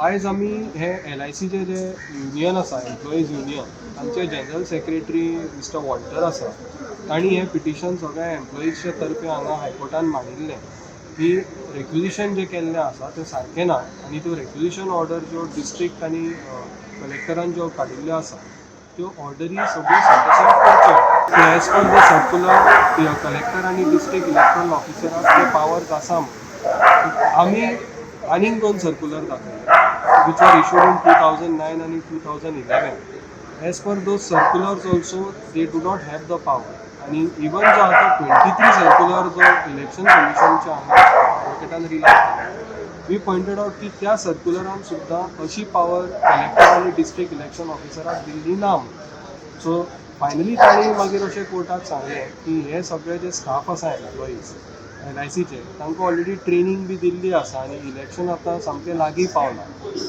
आयज आमी हे एलआयसीचे जे युनियन आसा, एम्प्लॉईज युनियन, तांचे जनरल सेक्रेटरी मिस्टर वॉल्टर आसा, तांणी हें पिटिशन सगळ्या एम्प्लॉईजच्या तर्फे हांगा हायकोर्टान मांडिल्लें की रेक्विजिशन जें केल्लें आसा तें सारकें ना आनी त्यो रेक्विजिशन ऑर्डर ज्यो डिस्ट्रिक्ट आनी कलेक्टरान ज्यो काडिल्ल्यो आसा त्यो ऑर्डरी सगळ्यो सेटिसायड करच्यो. As per the circular, collector आनी डिस्ट्रिक्ट इलेक्टोरल ऑफिसराक ते पावर्स आसा म्हणून. आमी आनीक दोन circular दाखयले, which were issued in 2009 आनी 2011. As per those circulars also, they do not have the power. आनी इवन जो आतां 23 सर्कुलर जो इलेक्शन कमिशनच्या हांगा एडवोकेटान रिलाय केला, we pointed out की त्या सर्कुलरान सुद्दां अशी पावर कलेक्टर आनी डिस्ट्रिक्ट इलेक्शन ऑफिसराक दिल्ली ना म्हणून. सो फायनली तांणी मागीर अशें कोर्टाक सांगलें की हे सगळे जे स्टाफ आसा एम्प्लॉईज एलआयसीचे, तांकां ऑलरेडी ट्रेनींग बी दिल्ली आसा आनी इलेक्शन आतां सामकें लागीं पावलां,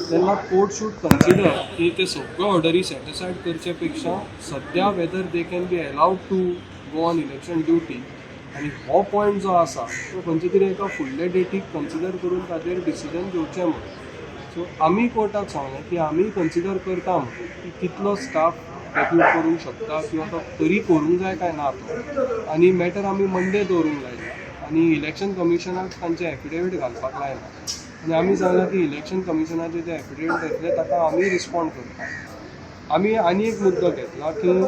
तेन्ना कोर्ट should consider की ते सगळ्यो ऑर्डरी सेटिसायड करचे पेक्षा सद्या whether they can be allowed to go on election duty. आनी हो पॉयंट जो आसा तो खंयचे तरी एका फुडले डेटीक कन्सिडर करून ताजेर डिसिजन घेवचें म्हणून. सो आमी कोर्टाक सांगलें की आमी कन्सिडर करता म्हणून की कितलो स्टाफ डेप्यूट करूंक शकता किंवा तो तरी करूंक जाय काय ना तो. आनी मॅटर आमी मंडे दवरूंक लायला आनी इलेक्शन कमिशनाक तांचे एफिडेवीट घालपाक लायला आनी आमी सांगलां की इलेक्शन कमिशनाचे जे एफिडेवीट येतले ताका आमी रिस्पॉन्ड करता. आमी आनी एक मुद्दो घेतला की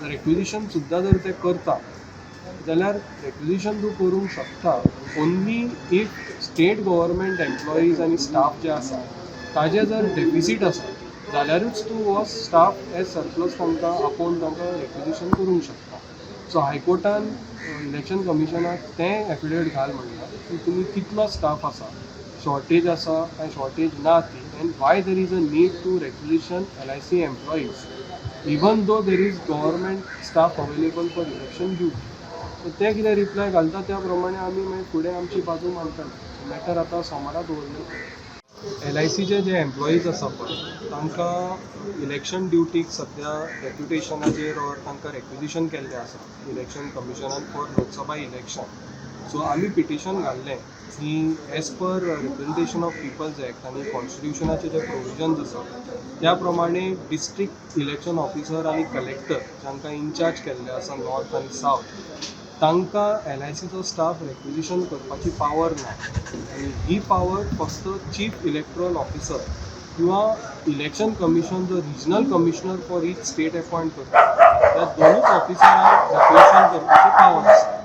रेक्विजिशन सुद्दां जर ते करता जाल्यार रेक्विजिशन तूं करूंक शकता only if state government employees आनी स्टाफ जे आसा ताजे जर डेफिसीट आसा जाल्यारूच तूं हो स्टाफ एज सरप्लस तांकां आपोवन तांकां रेक्विजिशन करूंक शकता. सो हायकोर्टान इलेक्शन कमिशनाक तें एफिडेवीट घाल म्हणलां की तुमी कितलो स्टाफ आसा, शॉर्टेज आसा काय शॉर्टेज ना ती, and why there is a need to requisition LIC employees even though there is government staff available for election duty. So ते कितें रिप्लाय घालता त्या प्रमाणे आमी मागीर फुडें आमची बाजू मांडटले. मॅटर आतां सोमारा दवरले. एलआयसीचे जे एम्प्लॉईज आसा पळय, तांकां इलेक्शन ड्युटीक सद्या डेप्युटेशनाचेर ऑर तांकां रेक्विजिशन केल्लें आसा इलेक्शन कमिशनान फॉर लोकसभा इलेक्शन. सो आमी पिटिशन घाल्लें की as per Representation of People's Act आनी कॉन्स्टिट्युशनाचे जे प्रोविजन्स आसा त्या प्रमाणे डिस्ट्रिक्ट इलेक्शन ऑफिसर आनी कलेक्टर जांकां इन्चार्ज केल्ले आसा नॉर्थ आनी सावथ, तांकां एलआयसीचो स्टाफ रेक्विजिशन करपाची पावर ना आनी ही पावर फक्त चीफ इलेक्टोरल ऑफिसर किंवा इलेक्शन कमिशन जो regional commissioner for each state appoint करता, त्या दोनूच ऑफिसरांक रेक्विजिशन करपाची पावर आसा.